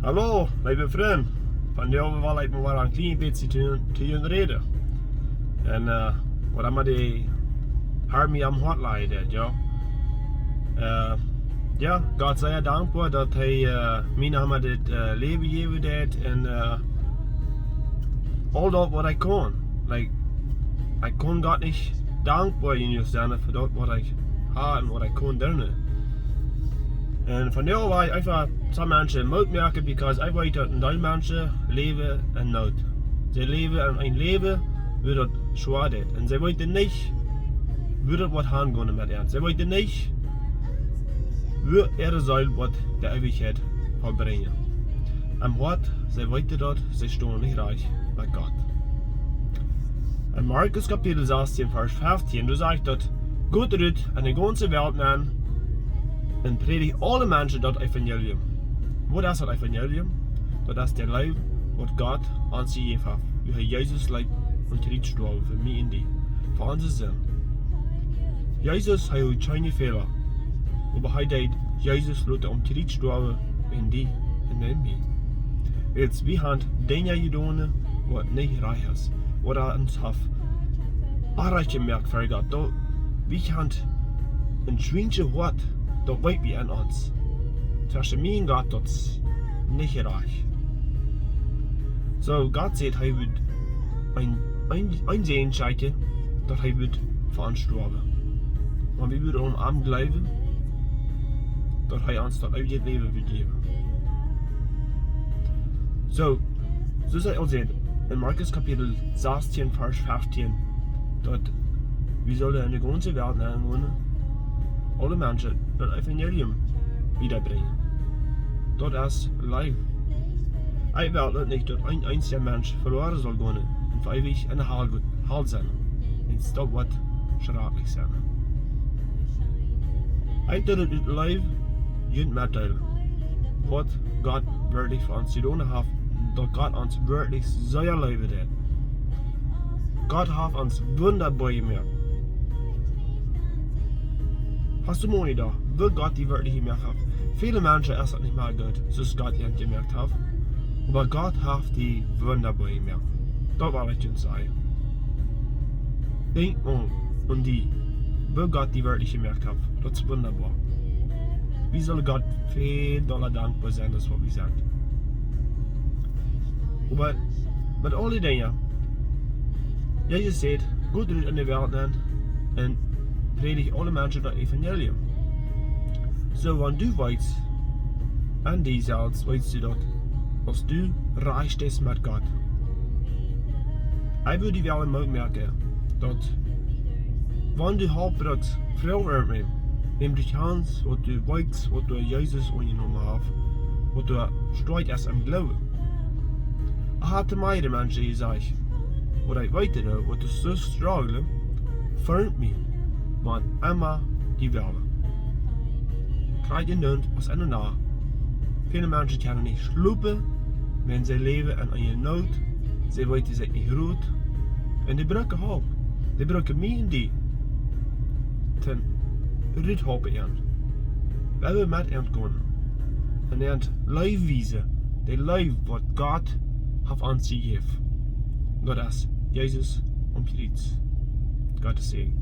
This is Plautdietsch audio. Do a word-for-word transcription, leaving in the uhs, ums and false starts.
Hallo, leewe Frind. Vondoag well ekj mau een kjlien bät to, to junt räden. Un, äh, waut emma de Herr mie aum Hoat lajcht, jo. Äh, jo, Gott sie dankboa, daut hee, äh, mie noch emma dit, äh, Läwen jäwen deed un, äh, aul daut waut ekj kaun. Like, ekj kaun Gott nich dankboa jenuach sennen fa daut waut ekj hab un waut ekj kaun doonen. Un vondoag well ekj eefach some Menschen Moot moaken, because ekj weet daut een Deel Menschen läwen en Noot. See läwen en een Läwen, woo daut schwoa es. Un see weeten nich, woo daut woat gonen met an. See weeten nich, woo äare Seel woat de Eewichkjeit vebrinjen. Em Hoat, see weeten daut, see stonen nich rajcht met Gott. En Markus Kapitel sastieen, Varsch feftieen, doa sajcht daut: "Got rut en de gaunze Welt nenn un prädicht aule Menschen daut Evangelium." Waut es daut Evangelium? Daut es de Leew, waut Gott ons jejäft haft, woo hee Jesus leet aum Kjriez stoawen fa mie un die, fa onse Sind. Jesus, hee haud kjeene Fäla, oba hee deed Jesus loten aum Kjriez stoawen fa die un fa mie. Wiels wie haben Dinja jedonen, waut nich rajcht es, waut ons haft onrajcht jemoakt ver Gott. Daut, wie haben een schwienschet Hoat, daut weet wie aun ons. Tweschen mie un Gott, daut es nich rajcht. Soo, Gott sajcht, hee woat een, een, een Sän schekjen, daut hee woat fa ons stoawen. Wan wie wudden aun am jleewen, daut hee ons daut eewje Läwen woat jäwen. Soo, soo aus hee aul säd, en Markus Kapitel sastieen, Varsch feftieen, daut wie sellen en de gaunze Welt nenn gonen, aule Menschen daut Evangelium wiedabrinjen. Daut es Leew. Ekj well daut nich, daut een eensja Mensch veloaren saul gonen un fa eewich en de Hal, Hal sennen. Un daut woat schrakjlich sennen. Ekj doo daut ut Leew junt metdeelen, waut Gott werkjlich fa ons jedonen haft, daut Gott ons werkjlich sea leewen deed. Gott haft ons wundaboa jemoakt. Hast du mol jedocht, woo Gott die werkjlich jemoakt haft? Väle Menschen es daut nich mea goot, soo aus Gott an jemoakt haft. Oba Gott haft die wundaboa jemoakt. Daut well ekj junt sajen. Denkj mol aun die, woo Gott die werkjlich jemoakt haft. Daut es wundaboa. Wie sellen Gott väl dolla dankboa sennen, aus waut wie sent. Oba met aule Dinja, Jesus sajcht: "Got rut en de Welt nenn un prädicht aule Menschen daut Evangelium." Soo, wan du weetst, aun die selfst weetst du daut, aus du rajcht best met Gott. Ekj well die wellen Moot moaken, daut wan du Help brukst, froag om Help. Näm die Chance, waut du weetst, waut du Jesus aunjenomen hast, waut du stoakj es em Gloowen. Ekj hab to mea Menschen jesajcht, waut ekj weet, waut du soo strugglen, froag mie, wan emma du west. Kjrieech je nich aus eene Nacht. Väle Menschen kjennen nich schlopen, wan see läwen en eene Noot, see weeten sikj nich rut. Un dee brucken Help. Dee brucken mie un die toom rut halpen. Wie wellen met an gonen. Un an Leew wiesen. De Leew, waut Gott haft ons jejäft. Daut es Jesus aum Kjriez. Gottes Säajen.